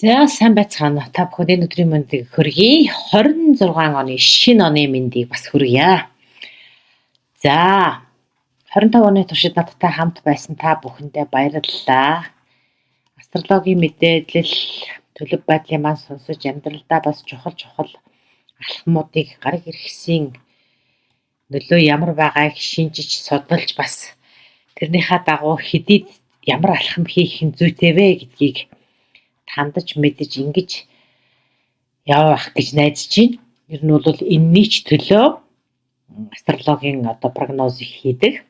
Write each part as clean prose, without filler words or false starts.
За, сайн байцгаана. Та бүхэнд энэ өдрийн мэндийг хүргэе. 26 оны шинэ оны мэндийг бас хүргье. За, 25 оны туршид надтай хамт байсан та бүхэндээ баярлалаа. Астрологийн мэдээлэл, төлөв байдлын маань сонсож амьдралдаа бас чухал чухал алхмуудыг, гариг эрхэсийн нөлөө ямар байгааг шинжиж судалж, бас тэрнийхээ дагуу хэдийд ямар алхам хийх нь зүйтэй вэ гэдгийг хандаж мэдэж ингэж явах гэж найдаж байна. Ер нь бол энэний ч төлөө астрологийн одоо прогнозыг хийдэг.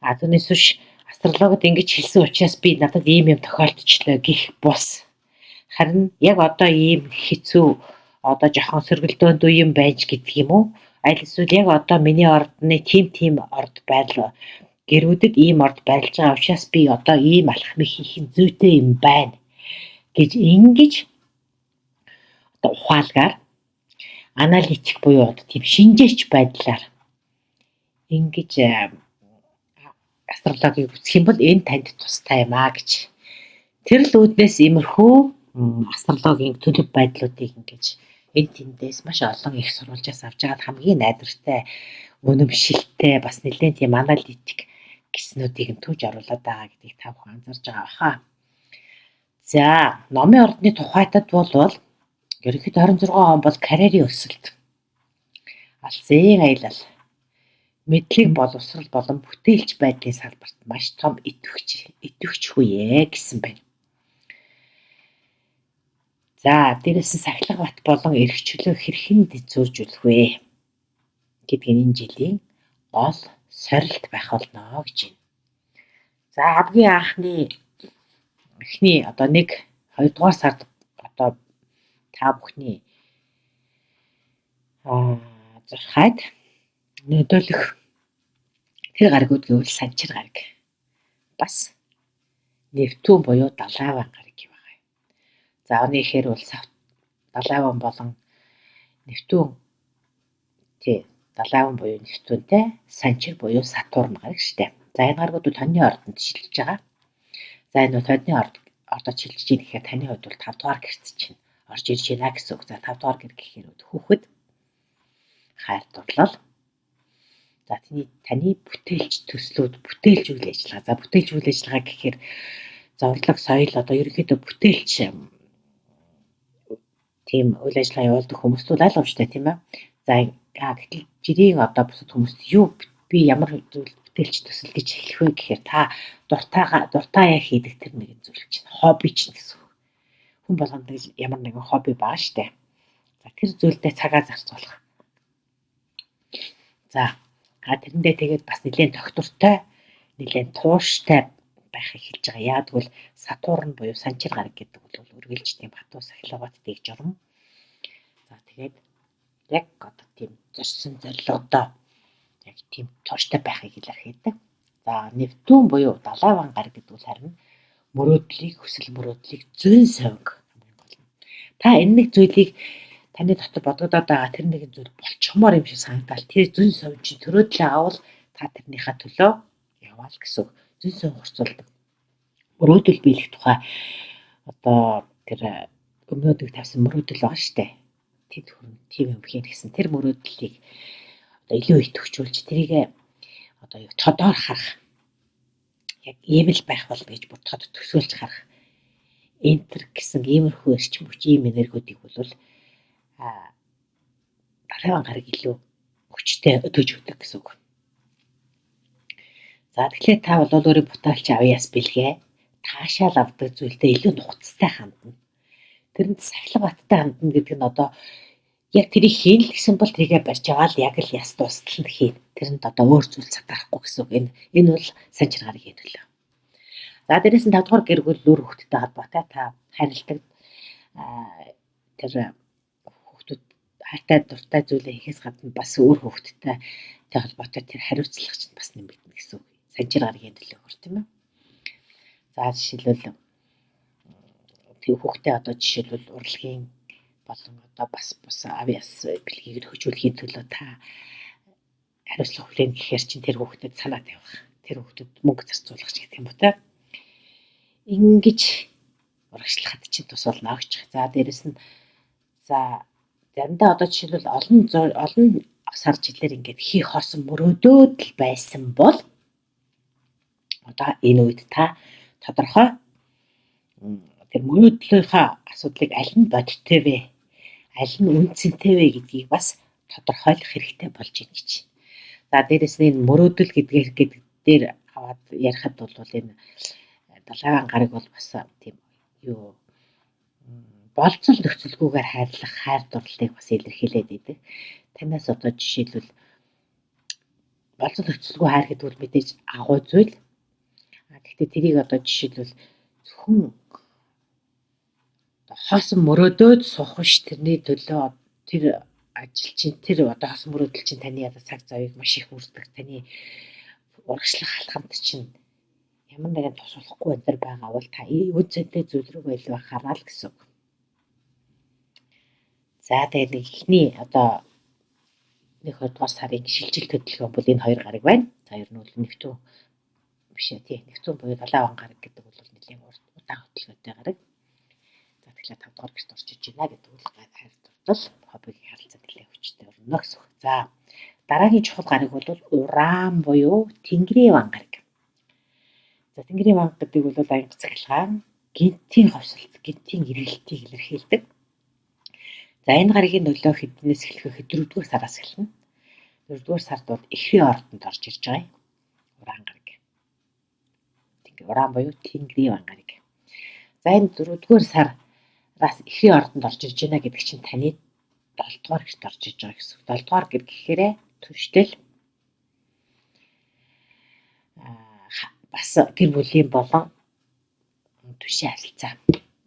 А түүнээс биш астрологид ингэж хэлсэн учраас би надад ийм юм тохиолдчихлоо гэх бус. Харин яг одоо ийм хэцүү, одоо жоохон сөргөлдөөнд үе юм байж гэдэг юм уу? Аль эсвэл яг одоо миний ордны тийм тийм орд байрлал гэрүүдэд ийм орд байрлаж байгаа учраас би одоо ийм алхмыг хийх нь зүйтэй юм байна гэж ингэж одоо ухаалгаар, аналитик буюу одоо тийм шинжээч байдлаар ингэж астрологийг үзэх юм бол энэ танд тустай юм а гэж. Тэр л үүднээс иймэрхүү астрологийн төлөв байдлуудыг ингэж энэ тэндээс маш олон их сурвалжаас авч байгаад хамгийн найдвартай, үнэмшилтэй, бас нэлээд тийм аналитик гэснүүдийг нь түүж оруулаад байгаа гэдгийг та бүхэн анзаарч байгаа баха. За, номын ордны тухайтад бол ерөнхийдөө 26 он бол карьерийн өсөлт, алсын аялал, мэдлэг боловсрал болон бүтээлч байдлын салбарт маш том идэвхж хүе гэсэн байна. За, дээрээс нь сахилга бат болон эрх чөлөө хэрхэн зөржүүлэх вэ гэдг нь энэ жилийн гол сорилт байх болно гэж байна. За, хамгийн анхны эхний одоо 1 2 дугаар сард одоо та бүхний зурхайд нөлөөлөх тэр гаригууд гэвэл Санчир гариг. Бас Нептун буюу Далайван гариг байгаа. За, оны ихээр бол Далайван болон Нептун, тий, Далайван буюу Нептунтай Санчир буюу Сатурн гариг штэ. За, энэ гаригууд тонны ордонд шилжиж байгаа. За, энэ бол тонны орд одоо шилжиж ийн гэхээр таны хувьд бол 5 дугаар гэрт чинь орж ирж байна гэсэн үг. За, 5 дугаар гэр гэхээр хүүхэд, хайр дурлал. За, таны бүтээлч төслүүд, бүтээлч үйл ажиллагаа. За, бүтээлч үйл ажиллагаа гэхээр зурлаг, соёл, одоо ерөнхийдөө бүтээлч тийм үйл ажиллагаа явуулдаг хүмүүст бол ойлгомжтой, тийм ээ. За, гэтэл жирийн одоо бусад хүмүүст юу, би ямар зүйл бүтээлч төсөл гэж хэлэх вэ гэхээр та дуртайгаа хийдэг тэр нэгэн зүйл чинь хобби чинь гэсэн үг. Хүн болгонд ямар нэгэн хобби байгаа штэ. За, тэр зүйлдээ цагаа зарцуулах. За, тэрэндээ тэгээд бас нэлээд тогтвортой, нэлээд тууштай байхыг хэлж байгаа. Яагад гэвэл Сатурн буюу Санчир гариг гэдэг бол үргэлж тийм хатуу сахилга бат дэг журам. За, тэгээд яг одоо тийм зорьсон зорилгодоо яг тийм тууштай байхыг илэрхийлдэг. За, Нептун буюу Далайван гариг гэдэг бол харин мөрөөдлийг, хүсэл мөрөөдлийг, зүйн совинг хамгийн гол нь. Та энэ нэг зүйлийг таны дотор бодогдоод байгаа тэр нэгэн зүйл болчихмоор юм шиг санагдал тэр зүйн совин чинь төрөөдлөө авал та тэрнийхээ төлөө яваал гэсэн үг. Зүйн совин хурцуулдаг. Мөрөөдөл биелэх тухай одоо тэр өмнөдөг тавьсан мөрөөдөл байгаа штэ. Тэд хүн тийм юм хийн гэсэн тэр мөрөөдлийг одоо илүү идэвхжүүлж, тэрийг одоо юу тодоор харах, яг ийм л байх бол гэж бүр тод төсөөлж харах энтер гэсэн иймэрхүү эрчим хүч, ийм энергиудыг бол Далайван гариг илүү хүчтэй өдөөж өгдөг гэсэн үг. За, тэгэхээр та бол өөрийн бутaalч авьяас бэлгээ таашаал авдаг зүйлдээ илүү нухацтай хандна. Тэрэнд сахилга баттай хандна гэдэг нь одоо яг тэрийг хийн л гэсэн бол тэрийгэ барьж аваад яг л яс дуустал нь хийн. Тэрэнд одоо өөр зүйл сатарахгүй гэсэн үг. Энэ бол Санчир гаригийн төлөө. За, дээрээс нь 5 дугаар гэр бүл, үр хөвгттэй холбоотой, та хайрладаг тэр хүүхдүүд хайртай дуртай зүйлээ хийхээс гадна бас үр хөвгттэй холбоотой тэр хариуцлага чинь бас нэмэгдэнэ гэсэн үг. Санчир гаригийн төлөөр, тийм ээ. За, жишээлбэл тэр хүүхдээ одоо жишээлбэл урлагийн болон одоо бас бус авьяас бэлгийг хөгжүүлэхийн төлөө та хариуцлага хүлээн гэхээр чинь тэр хүүхдэд санаа тавих, тэр хүүхдэд мөнгө зарцуулах ч гэх юм уу те. Ингэж Урагшлахад чинь тус болно гэж. За дээрэс нь за заримдаа одоо жишээлбэл олон сар жилээр ингээд хийх хосон мөрөөдөөд л байсан бол одоо энэ үед та тодорхой тэр мөрөөдлийнхаа асуудлыг аль нь бодиттой вэ? Аль нь үн цэнтэй вэ гэдгийг бас тодорхойлох хэрэгтэй болж байна гэж. За дээрэс нь энэ мөрөөдөл гэдэг дээр аваад ярихад бол энэ далайн гараг бол бас тийм юу болцол нөхцөлгүйгээр хайрлах хайр дурлалыг бас илэрхийлээд байдаг. Танаас одоо жишээлбэл болцол нөхцөлгүй хайр гэдэг бол мэдээж агуу зүйл. Гэхдээ тэрийг одоо жишээлбэл зөвхөн хоосон мөрөөдөөд суух биш, тэрний төлөө тэр ажил чинь, тэр одоо хоосон мөрөөдөл чинь таны одоо цаг завыг маш их үрдэг. Таны урагшлах алхамд чинь ямар нэгэн тус болохгүй энэ төр байгаа бол та үн цэнтэй зүйл рүүгээ илүү анхаарал гэсэн үг. За тэгээд нэг эхний одоо 1 2 дугаар сарын шилжилт хөдөлгөөн бол энэ хоёр гараг байна. За ер нь бол Нептун биш ээ тий. Нептун буюу далайн ван гараг гэдэг бол нэлээд удаан хөдөлгөөнтэй гараг. За тэгэхээр 5 дугаар гэрт орж иж байна гэдэг бол хайр дурлал, хоббигийн харилцаа нэлээд хүчтэй өрнө гэсэн үг. За дараагийн чухал гараг бол Уран буюу Тэнгэрийн ван гараг. За Тэнгэрийн ван гэдэг бол аянга цахилгаан, гинтийн ховсолт, гинтийн эргэлтийг илэрхийлдэг. За энэ гарагийн нөлөө хэднээс эхлэх вэ? 4-р сараас эхэлнэ. 4-р сард бол эхрийн ордонд орж ирж байгаа юм. Уран гараг. Тэнгэр Уран буюу Тэнгэрийн ван гараг. За энэ 4-р сараас эхрийн ордонд орж ирж байна гэдэг чинь таны 7 дугаар гэрт орж ирж байгаа гэсэн. 7 дугаар гэр гэхээрээ түштэл бас гэр бүлийн болон түшийн харилцаа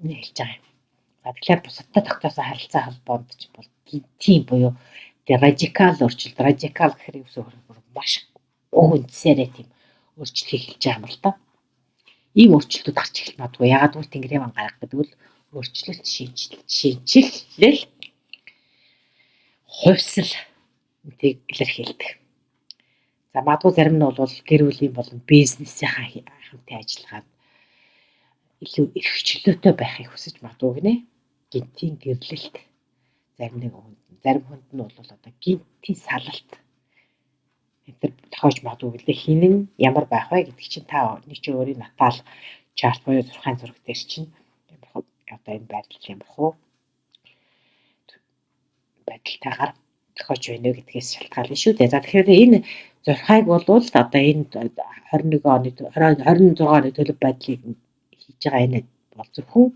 хэлж байгаа юм. За тэгэхээр бусадтай тогтоосон харилцаа холбоонд ч бол гинтийн буюу тэг радикал өөрчлөлт, радикал гэхээр юу гэсэн маш уг үндсээрээ тийм өөрчлөлтийг хэлж байгаа юм л та. Ийм өөрчлөлтүүд гарч эхэлж магадгүй. Ягаад гэвэл Тэнгэрийн ван гараг гэдэг бол өөрчлөлт, шинэчлэл, хувьсал тийг илэрхийлдэг. За магадгүй зарим нь бол гэр бүлийн болон бизнесийн хамтын ажиллагаанд илүү эрх чөлөөтэй байхыг хүсэж магадгүй гинэ. Гинтийн гэрлэлт зарим нэг хүнд, зарим хүнд нь бол одоо гинтийн салалт энэ төр тохиож магадгүй гэлээ. Хин нь ямар байх вэ гэдэг чинь та нэг чинь өөрийн натал чарт буюу зурхайн зураг дээр чинь ямар одоо энэ байдал ямар хуу байдалтайгаар тохиож байна вэ гэдгээс шалтгаална шүү дээ. За тэгэхээр энэ зурхайг бол одоо энэ 21 оны 26 оны төлөв байдлыг хийж байгаа энэ бол зөвхөн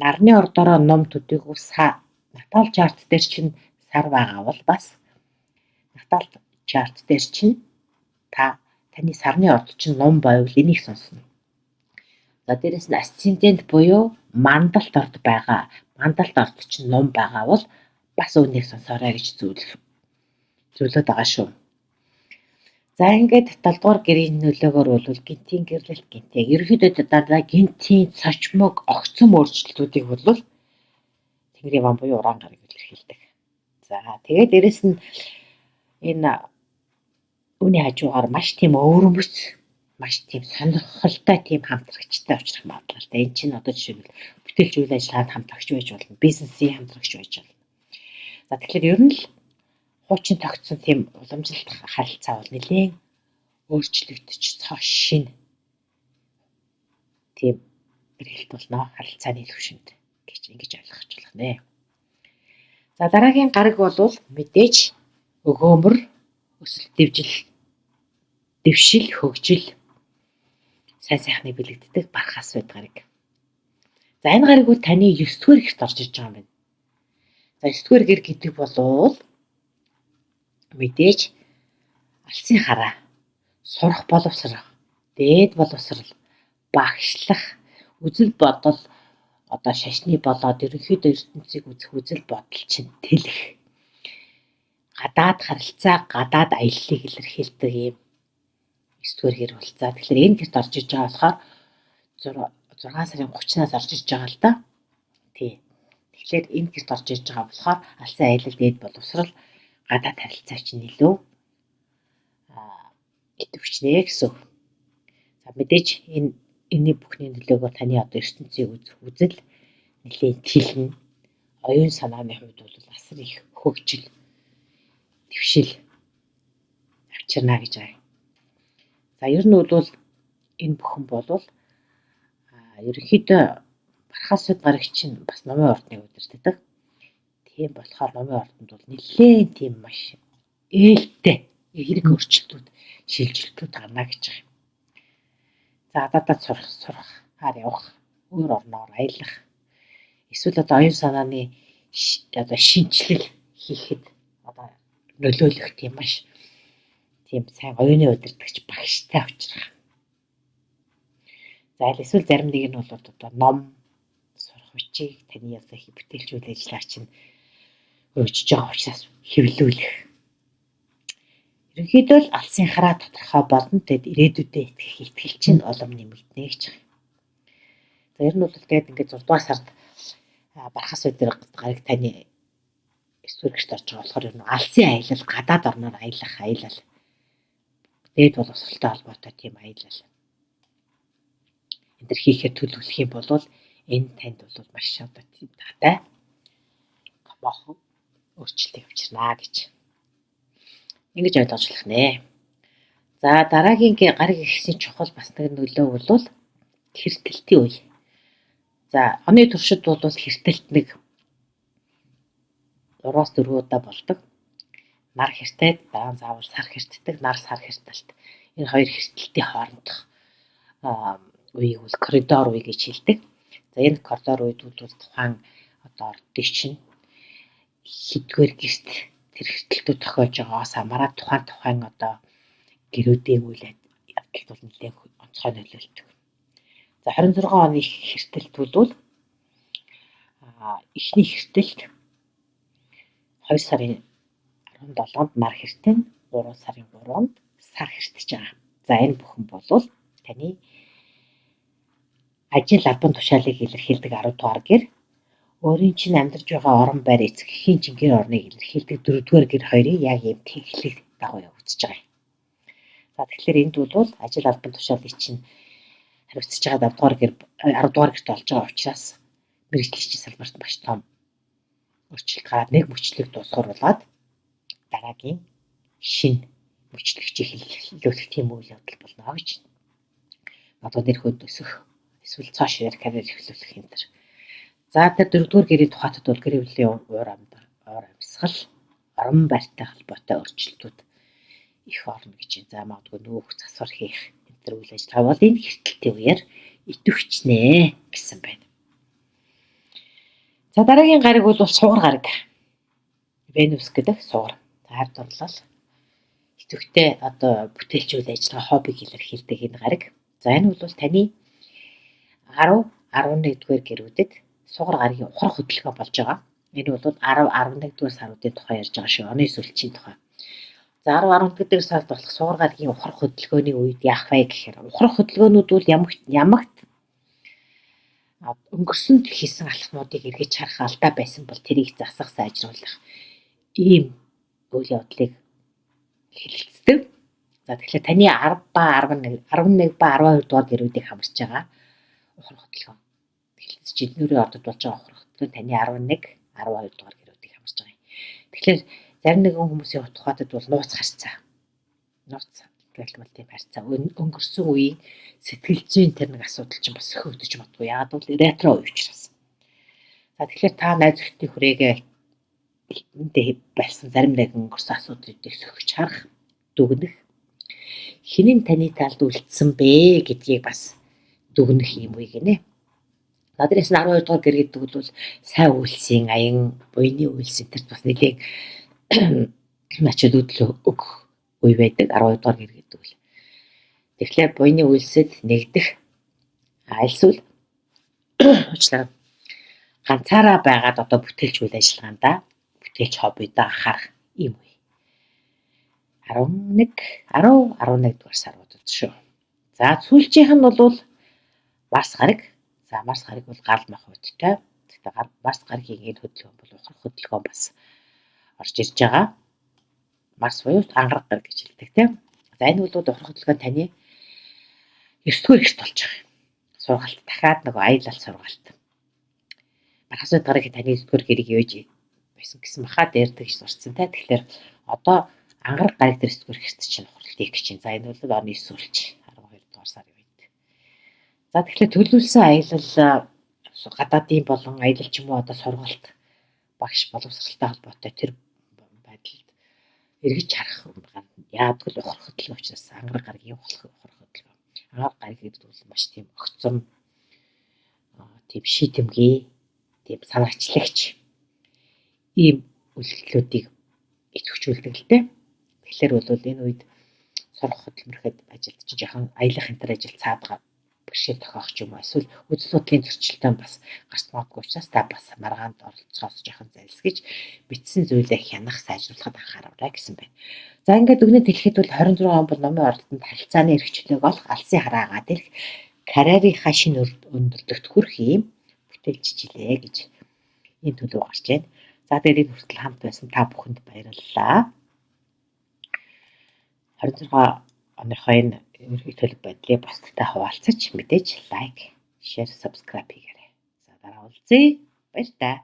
нарны ордороо ном төдийгүй натал чарт дээр чинь сар байгаа бол бас натал чарт дээр чинь таны сарны орд чинь ном байвал энийг сонсно. За дээрэс нь асцендент буюу мандалт орд байгаа. Мандалт орд чинь ном байгаа бол бас үүнийг сонсоорой гэж зөвлөд байгаа шүү. За ингээд 7 дугаар гэрийн нөлөөгөөр бол гинтийн гэрлэлт, гинтийн ерөнхийдөө дандаа гинтийн цочмог огцом өөрчлөлтүүдийг бол Тэнгэрийн ван буюу Уран гараг илэрхийлдэг. За тэгээд дээрэс нь энэ үүний хажуугаар маш тийм өвөрмөц, маш тийм сонирхолтой тийм хамтрагчтай учрах магадлалтай. Энэ чинь одоо жишээлбэл бүтээлч үйл ажиллагаанд хамтрагч байж болно, бизнесийн хамтрагч байж болно. За тэгэхээр ер нь л хуучин тогтсон тийм уламжлалт харилцаа бол нэлээн өөрчлөгдөж цоо шинэ тийм эргэлт болно харилцааны төвшөнд гэж ингэж ойлгож болох нэ. За дараагийн гараг бол мэдээж өгөөмөр, өсөлт, дэвшил, хөгжил, сайн сайхныг бэлэгддэг бархаас байд гараг. За энэ гараг бол таны 9 дугаар гэрт орж иж байгаа юм байна. За 9 дугаар гэр гэдэг бол мэдээж алсын хараа, сурах боловсрох, дээд боловсрал, багшлах, үзэл бодол, одоо шашны болоод ерөнхийдөө ертөнцийг үзэх үзэл бодол чинь тэлэх, гадаад харилцаа, гадаад аяллыг илэрхийлдэг ийм 9 дугаар гэр бол. За тэгэхээр энэ гэрт орж иж байгаа болохоор 6 сарын 30-наас орж иж байгаа л да. Тий. Тэгэхээр энэ гэрт орж иж байгаа болохоор алсын аялал, дээд боловсрал, гадаад харилцаа чинь илүү идэвхжнэ гэсэн үг. За мэдээж энэ Энэний бүхний нөлөөгөөр таны одоо ертөнцийг үзэх үзэл нэлээд тэлнэ. Оюун санааны хувьд бол асар их хөгжил, дэвшил авчирна гэж байгаа. За ер нь бол энэ бүхэн болвол ерөнхийдөө Бархаас гарагч нь бас номын ордныг удирддаг. Тийм болохоор номын ордонд бол нэлээд тийм маш ээлтэй эерэг өөрчлөлтүүд, шилжилтүүд гарна гэж байгаа юм. За гадаадад сурахаар явах, өөр орноор аялах, эсвэл одоо оюун санааны одоо шинэчлэл хийхэд одоо нөлөөлөх тийм маш тийм сайн оюуны удирдагч багштай учрах. За эсвэл зарим нэг нь бол одоо ном сурах бичиг таны одоо бүтээлч үйл ажиллагаа чинь хөгжиж байгаа учраас хэвлүүлэх. Ерөнхийдөө л алсын хараа тодорхой болно. Тэгэд ирээдүйдээ итгэх итгэл чинь улам нэмэгдэнэ гэж байгаа. За ер нь бол тэгээд ингээд 6 дугаар сард Бархаас өдөр гараг таны 9 дугаар гэрт орж байгаа болохоор ер нь алсын аялал, гадаад орноор аялах аялал, дээд боловсролтой холбоотой тийм аялал энэ төр хийхээр төлөвлөх юм бол энэ танд бол маш одоо тийм таатай томоохон өөрчлөлтийг авчирнаа гэж ингэж ойлгож болох нэ. За дараагийн гараг ихсийн чухал бас нэг нөлөө бол хэртэлтийн үе. За оны туршид бол хэртэлт нэг 3-4 удаа болдог. Нар хэртээд дараа нь заавал сар хэртдэг, нар сар хэртэлт. Энэ хоёр хэртэлтийн хоорондох үеийг бол коридор үе гэж хэлдэг. За энэ коридор үед бол тухайн одоо ордын чинь хэдгээр гэрт тэр хэртэлтүүд тохиож байгаагаас хамаарат тухайн одоо гэрүүдийн үйл явдалд бол нэлээд онцгой нөлөөлдөг. За 26 оны хэртэлт бол эхний хэртэлт 2 сарын 17-нд нар хэртэн, 3 сарын 3-нд сар хэртэж байгаа. За энэ бүхэн бол таны ажил албан тушаалыг илэрхийлдэг 10 дугаар гэр, өөрийн чинь амьдарч байгаа орон байр эцэг эхийн чинь гэр орныг илэрхийлдэг 4 дугаар гэр хоёрын яг ийм тэнхлэг дагуу явагдаж байгаа юм. За тэгэхээр энд бол ажил албан тушаалыг чинь хариуцж байгаа 10 дугаар гэр 10 дугаар гэрт олж байгаа учраас мэргэжлийн салбарт маш том өөрчлөлт гараад нэг мөчлөг дуусгаруулад дараагийн шинэ мөчлөгчийг хэлүүлэх тийм үйл явдал болно гэж. Одоо нэр хүнд өсөх эсвэл цааш карьер эхлүүлэх юм төр. За тэр 4-р гэрийн тухайтад бол гэр бүлийн уур амьсгал, орон байртай холбоотой өөрчлөлтүүд их орно гэж. За магадгүй нүүх засвар хийх энэ төр үйл ажиллагаа бол энэ хэртэлтийн үеэр идэвхжнэ гэсэн байна. За дараагийн гариг бол сугар гариг. Венус гэдэг сугар. За хайр дурлал, идэвхтэй одоо бүтээлч үйл ажиллагаа, хоббиг илэрхийлдэг энэ гариг. За энэ бол таны 10, 11 дугаар гэрүүдэд сугар гаригийн ухрах хөдөлгөөн болж байгаа. Энэ бол 10, 11 дугаар саруудын тухай ярьж байгаа шүү. Оны сүүлчийн тухай. За 10, 11 дугаар сард болох сугар гаригийн ухрах хөдөлгөөний үед яах вэ гэхээр ухрах хөдөлгөөнүүд бол ямагт өнгөрсөнд хийсэн алхмуудыг эргэж харах, алдаа байсан бол тэрийг засах, сайжруулах ийм үйл явдлыг хэлэлцдэг. За тэгэхээр таны 10 ба 11, 11 ба 12 дугаар гэрүүдийг хамарч байгаа ухрах хөдөлгөөн. Хэлэлцэж эднүүрийн ордод болж байгаа ухрах хөдөлгөөн таны 11, 12 дугаар гэрүүдийг хамарч байгаа юм. Тэгэхээр зарим нэгэн хүмүүсийн тухайтад бол нууц харьцаа. Нууц гэх тийм харьцаа. Өнгөрсөн үеийн сэтгэл зүйн тэр нэг асуудал чинь бас хөгдөж магадгүй. Яагаад гэвэл ретро үе учраас. За тэгэхээр та найз нөхдийн хүрээгээ байсан зарим нэгэн өнгөрсөн асуудлуудыг сөхөж харах, дүгнэх, хэн нь таны талд үлдсэн бэ гэдгийг бас дүгнэх юм үе гинэ. За дээрээс нь 12 дугаар гэр гэдэг бол сайн үйлсийн аян, буйны үйлс энэ тэрт бас нэлээд ач холбогдол өгөх үе байдаг 12 дугаар гэр гэдэг бол. Тэгэхээр буйны үйлсэд нэгдэх альсвал уучлаарай ганцаараа байгаад одоо бүтээлч үйл ажиллагаандаа бүтээлч хоббидоо анхаарах ийм үе. 11, 10, 11 дугаар саруудад шүү. За сүүлчийнх нь бол Марс гараг. За Марс гараг бол гал мах үдтэй. Гэхдээ Марс гарагийн энэ хөдөлгөөн бол ухрах хөдөлгөөн бас орж ирж байгаа. Марс буюу ангараг гараг гэж хэлдэг тийм. За энэ бол ухрах хөдөлгөөн таны 9 дугаар гэрт болж байгаа юм. Сургалт дахиад нөгөө аялал сургалт. Мархасууд гарыг таны 9-р гэрийг юуж байсан гэсэн баха дээр тэгж сурцсан те. Тэгэхээр одоо ангараг гараг дээр 9-р гэрт чинь ухралтыг гэж чинь. За энэ бол оны сүүлч 12 дугаар сарын үед. За тэгэхээр төлөвлөсөн аялал гадаадын болон аялал ч юм уу одоо сургалт багш боловсралтай холбоотой тэр байдалд эргэж харах яадаг л ухрах хөдөлгөөн учраас ангараг гарагийн ухрах хөдөлгөөн. Ангараг гараг гэдэг бол маш тийм огцом тийм шийдэмгий, тийм санаачлагч ийм үйлдэлүүдийг идэвхжүүлдэг л дээ. Тэгэхээр бол энэ үед сурах хөдөлмөрөд ажилд чинь жоохон аялах энэ төр ажил цаадгаа бэрхшээл тохиох ч юм уу эсвэл үзэл бодлын зөрчилтэй бас гарч магадгүй учраас та бас маргаанд оролцохоос жоохон зайлсхийж бичсэн зүйлээ хянах, сайжруулахад анхаараарай гэсэн байна. За ингээд дүгнэлт хэлэхэд бол 26 он бол номын оролтонд харилцааны эрх чөлөөг олох, алсын хараагаа дэрэх, карьерийнхаа шинэ өндөрлөгт хүрэх ийм бүтээлч жилээ гэж энэ төлөв гарч байна. За тэгээд энэ хүртэл хамт байсан та бүхэнд баярлалаа. 26 оныхоо энэ ерөнхий төлөв байдлыг бусдтай хуваалцаж мэдээж like, share, subscribe хийгээрэй. За дараа уулзъя. Баяртай.